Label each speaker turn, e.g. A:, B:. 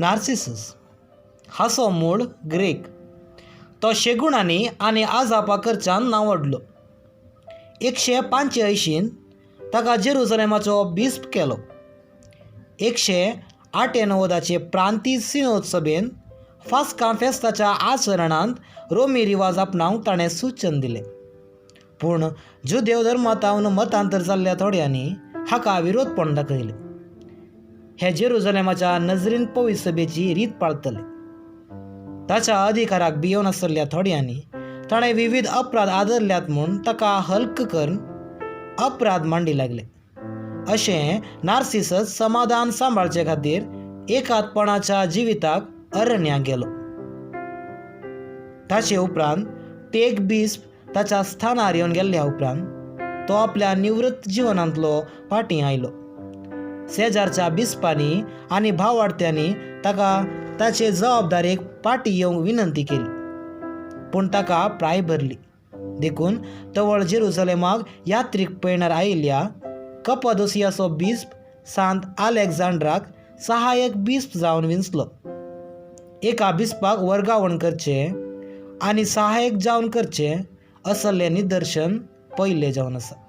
A: Narcissus हाचो मूळ Greek. तो शेगुणांनी आनी आजापा करच्यान नांवडलो. 185 ताका जेरुजलेमाचो बिस्प केलो. 198 प्रांतीय सिनोद सभेन फास्कां फेस्ताच्या आचरणांत रोमी रिवाज आपणावंक ताणें सुचन दिलें. पूण जुदेव धर्मांत मतांतर जाल्ल्या थोड्यांनी हाका विरोधपण दाखयलें. हे जेरुजलेमाच्या नजरेन पवित्र सभेची रीत पाळतले. ताच्या अधिकाराक भियोवन आसलेल्या थोड्यांनी ताणें विविध अपराध आदरल्यात म्हूण ताका हल्क करून अपराध मांडी लागले. अशें नार्सिसस समाधान सांबाळचे खातीर एकांतपणाच्या जिविताक अरण्याक गेलो. ताचे उपरांत टेक बिस्प ताच्या स्थानार येवन गेल्ल्या उपरांत तो आपल्या निवृत्त जिवनांतलो फाटीं आयलो. शेजारच्या बिस्पांनी आनी भावार्थ्यांनी ताका ताचे जबाबदारेक फाटीं येवंक विनंती केली, पूण ताका प्राय भरली. देखून तवळ जेरुजलेमाक यात्रीक पयणार आयिल्ल्या कपादोसियाचो बिस्प सांत आलेक्झांड्राक सहायक बिस्प जावन विंचलो. एका बिस्पाक वर्गावण करचें आनी सहायक जावन करचें असलें निदर्शन पयलें जावन आसा.